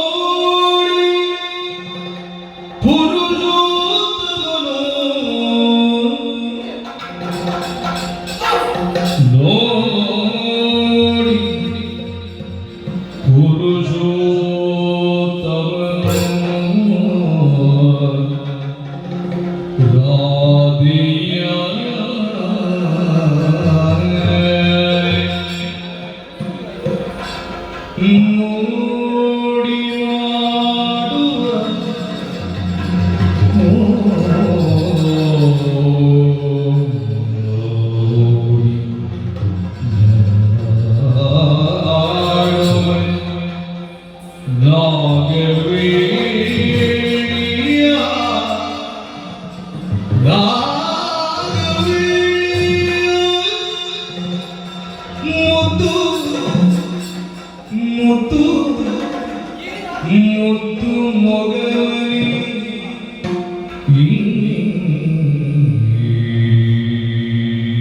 ನೋಡಿ ಪುರುಷೋತ್ತಮನು, ನೋಡಿ ಪುರುಷೋತ್ತಮನು, ರಾಧೆಯ ನೋಡಿ ಮಾಡುವ, ನೋಡಿ ಮಾಡುವ ನಾಗವೇಣಿಯ, ನಾಗವೇಣಿಯ ಮುದ್ದು ಮುದ್ದು ಮುದ್ದು ಮೊಗವನಿ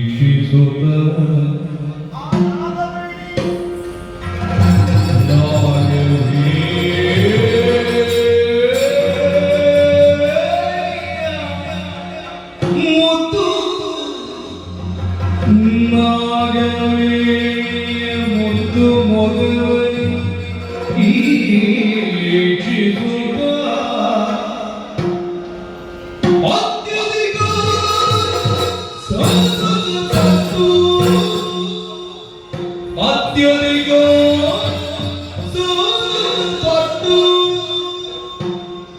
ವೀಕ್ಷಿಸುತ್ತ. ನಾಗವೇಣಿಯ ಮುದ್ದು, ನಾಗವೇಣಿಯ ಮುದ್ದು ಮೊಗವನಿ ವೀಕ್ಷಿಸುತ್ತ ಅತ್ಯಧಿಕ ಸಂತಸಪಟ್ಟು, ಅತ್ಯಧಿಕ ಸಂತಸಪಟ್ಟು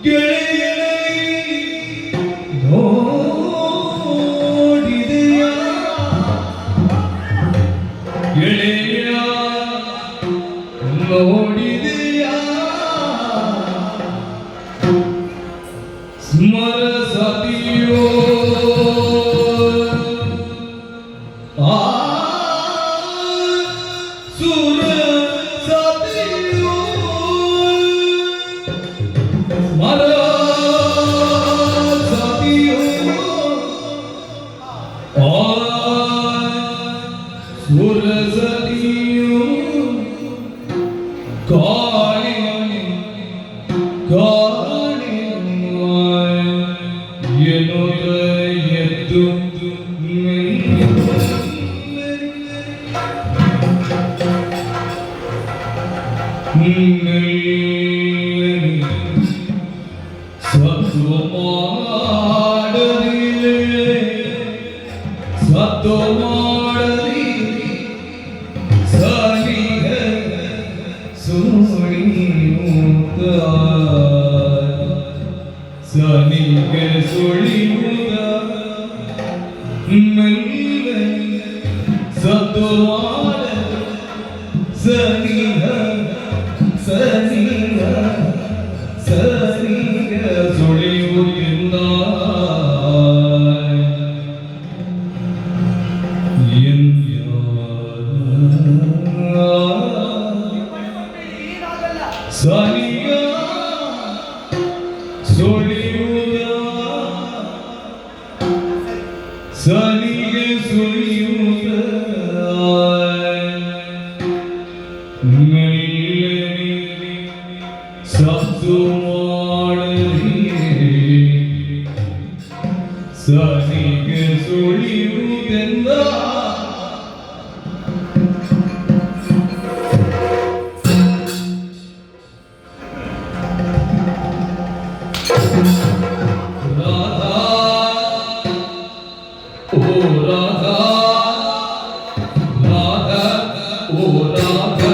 ಗೆಳೆಯನೇ ನೋಡಿದೆಯ, ಗೆಳೆಯ ನೋಡಿದೆಯ, ಸ್ಮರ ಸತಿಯೋ ಆ ಸುರ ಸತಿಯೋ, ಸ್ಮರ ಸತಿಯೋ ಆ ಸುರ ಸತಿಯೋ, ಕಾಳಿ ಕಾಳಿ ಎನ್ನುತ್ತ ಎದ್ದು ಮೆಲ್ಲನೆ ಸದ್ದು ಮಾಡದೆ, ಸದ್ದು ಮಾಡದೆ ಸನಿಹ ಸುಳಿಯುತ್ತ, ಸನಿಹ ಸುಳಿಯುತ್ತ ಮೆಲ್ಲನೆ ಸದ್ದು ಮಾಡದೆ ಸನಿಹ ಸನಿಹ ಸನಿಹ ಸುಳಿಯುತ್ತಿಂದ ಎಂದ ಏನಾಗಲ್ಲ. ಸನಿಹ ಸುಳಿಯುದ, ಸನಿಹ ಸುಳಿಯುದ ಮೆಲ್ಲನೆ ಸದ್ದು ಮಾಡದೆ ಸನಿಹ ಸುಳಿಯುವುದೆಂದ. ರಾಧಾ, ಓ ರಾಧಾ, ರಾಧಾ, ಓ ರಾಧಾ.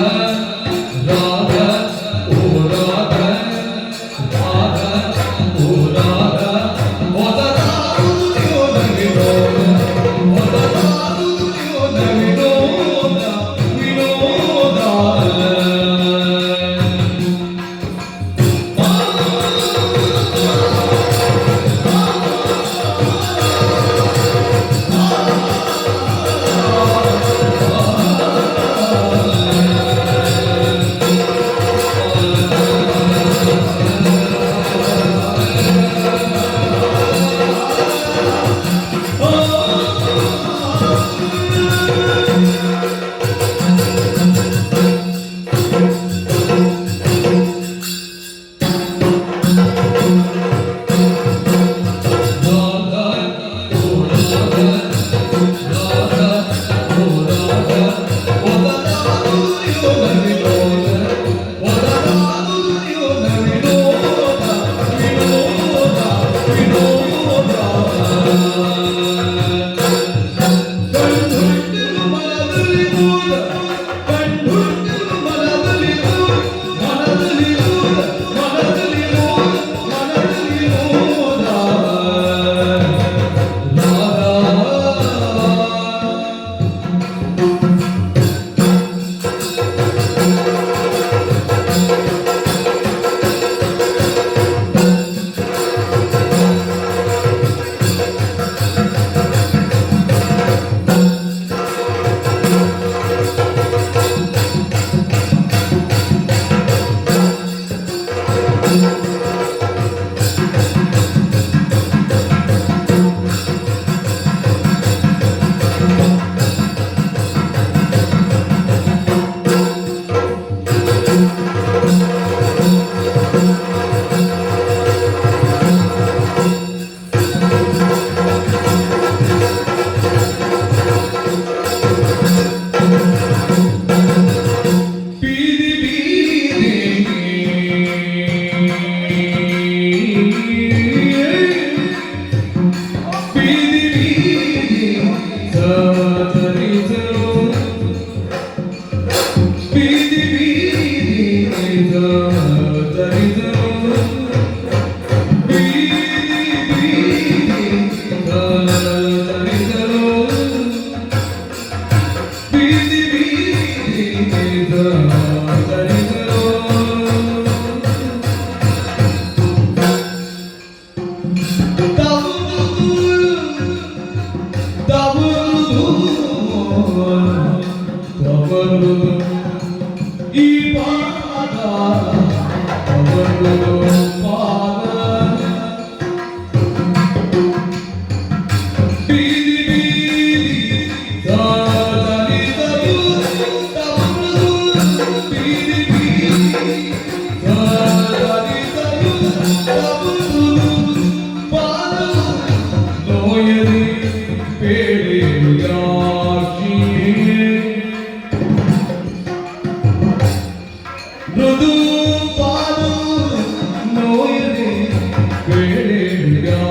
ಈ ಪಾದ ಅವರು ಪಾದ ಬೀದಿ ಬೀದಿ ಸಾಲಿಸಲು ತಮೃದು, ಬೀದಿ ಬೀದಿ ಸಾಲಿಸಲು ತಮೃದು ಪಾದ ನೋಯದೆ ಪೇಳೆಯಾಶಿಯೇ. ಮೃದು ಪಾದ ನೋಯದೆ ಪೇಳೆಯಾಶಿಯೇ.